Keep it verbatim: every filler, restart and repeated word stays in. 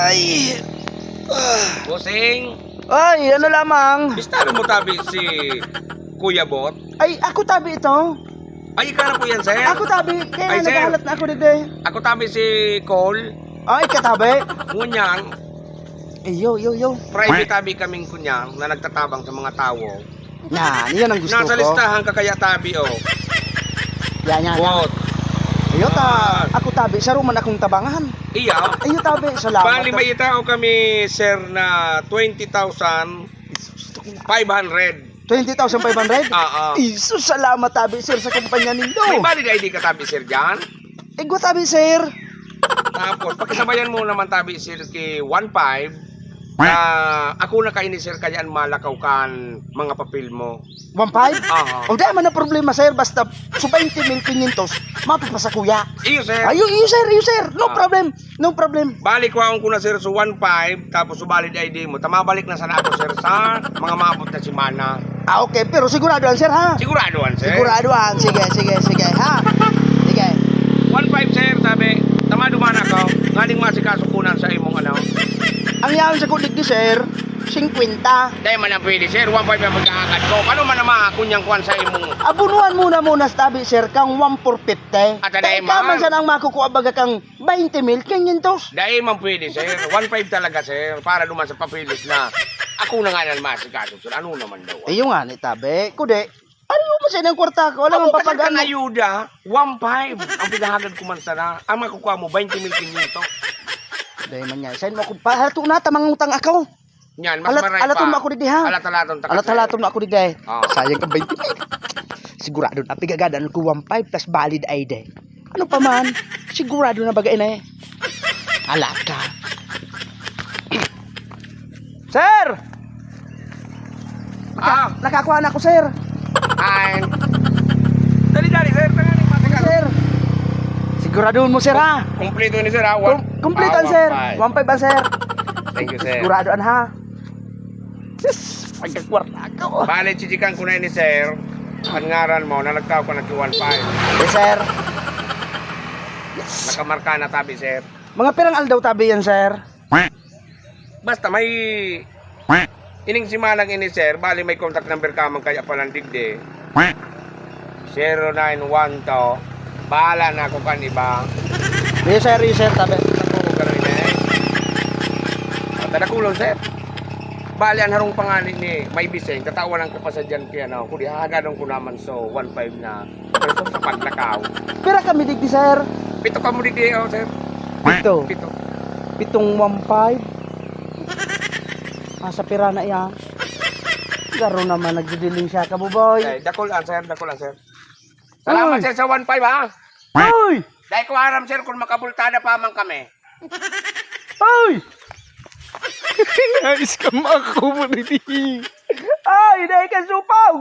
Ay! Ah. Bossing! Ay, ano lamang? Bistahan mo tabi si Kuya Bot? Ay, ako tabi ito. Ay, ikaw na po yan, sir? Ako tabi, kaya Ay, sir. Naghahalat na ako digdi. Ako tabi si Cole. Ay, katabi? Ngunyan. Iyo, iyo, iyo. Private tabi kaming kunyang na nagtatabang sa mga tawo. Yan, yan ang gusto Nasa ko. Listahan ka kaya tabi, oh. Yan, yan, yan. Bot. Iyo ta, Ah. Ako tabi, siya man akong tabangan. Iya. Iyo tabi, salamat. Bali, may itao kami, sir, na twenty thousand five hundred. Twenty thousand five hundred? Oo. Isus, salamat tabi, sir, sa kumpanya nindo. May valid I D ka tabi, sir, dyan? Igwa tabi, sir. Tapos, pakisabayan mo naman tabi, sir, ki one five. Na ako na kaini, sir, kaya an malakaw kan mga papel mo. One five? Aha. O, di man ang problema, sir. Basta, so twenty mil quinientos, mapapasa kuya. Iyo, sir. Ayo, iyo, sir, iyo, sir. No Ah. problem. No problem. Bali, kwaon ko na, sir, so one five, tapos so valid I D mo. Ta mabalik na sana ako, sir, sa mga maabot na semana. Ah, okay. Pero sigurado yan, sir, ha? Sigurado yan, sir. Sigurado yan. Sige, sige, sige, ha? Sige. One five, sir, tabi. Ta madumana ako. Nganing masikaso kunan sa imong ano. Ang yaon sa kudig ni sir, singkwenta. Dai man ang pwede, sir. One five ang pagkakagad ko. Paano man naman ako niyang kuwan sa imong Abunuan mo na muna, tabi, sir, kang one four fifty. At dai Kaya ka man man. Sana ang makukuha baga kang twenty mil quinientos. Dai man pwede, sir. One five talaga, sir. Para duman sa papeles na ako na nga nang masikaso, sir. Ano naman daw? Iyo nga ni tabi. Kundi, ano mo ba sa inang kwarta ko? Alam Ako mo kasi papag-ano? Kan ayuda, one five. Ang pinahagad ko man sana. Ang makukuha mo, twenty mil quinientos. Dai man niya. Sain mo ako, pahalato na, tamang utang ako. Yan, mas Alat-, maray alaton pa. Mo ako digdi, ha? Alat-alaton ta kasi. Alat-alaton mo ako digdi. Ah. Sayang ka twenty mil. Sigurado na pigagadan ko one five plus valid I D. Ano pa man? Sigurado na baga ini. Alaka. Sir! Naka-, Ah. Nakakuha na ako, sir. Ay. Dali, dali, sir. Tangani, matagal. Sir. Siguradohon mo, sir, ha? Kumpleto ni sir, ha? One, Kum-, kumpleto ah, an, sir. One five. One five an, sir. Thank you, sir. Sigurado an, ha? Sus, magkakwarta ako. Bale, chichikan ko na ini, sir. An ngaran mo, na nagtao ka na ki one five. Yes, sir. Yes. Nakamarka na tabi, sir. Mga pirang aldaw tabi yan, sir? Basta may ining simanang ini, sir, bali may contact number ka man kaya palandig di. Zero nine one two. Bahala na ako kan iba. Yes, sir, yes, sir, tabi. Ako, ganun, eh. At tadakulon, sir. Bali, an harong pangani ni may biseng, tatawan ko pa sa dyan kaya na, kung di hahagadon ko naman so one five na. Pero sa paglakaw. Pira kami digdi, sir? Pito kamo digdi, oh, sir. Pito. Pito. Pitong one five. Ah, sa pira na iya. Garo naman, nagdidiling siya, kabuboy. Eh, dakul an, sir, dakul an, sir. Salamat, Uy. Sir, sa one five, ha? Uy! Dahil ko aram, sir, kung makabultada pa man kami. Uy! Nais ka makakuha ni di. Ay, dahil ka supog!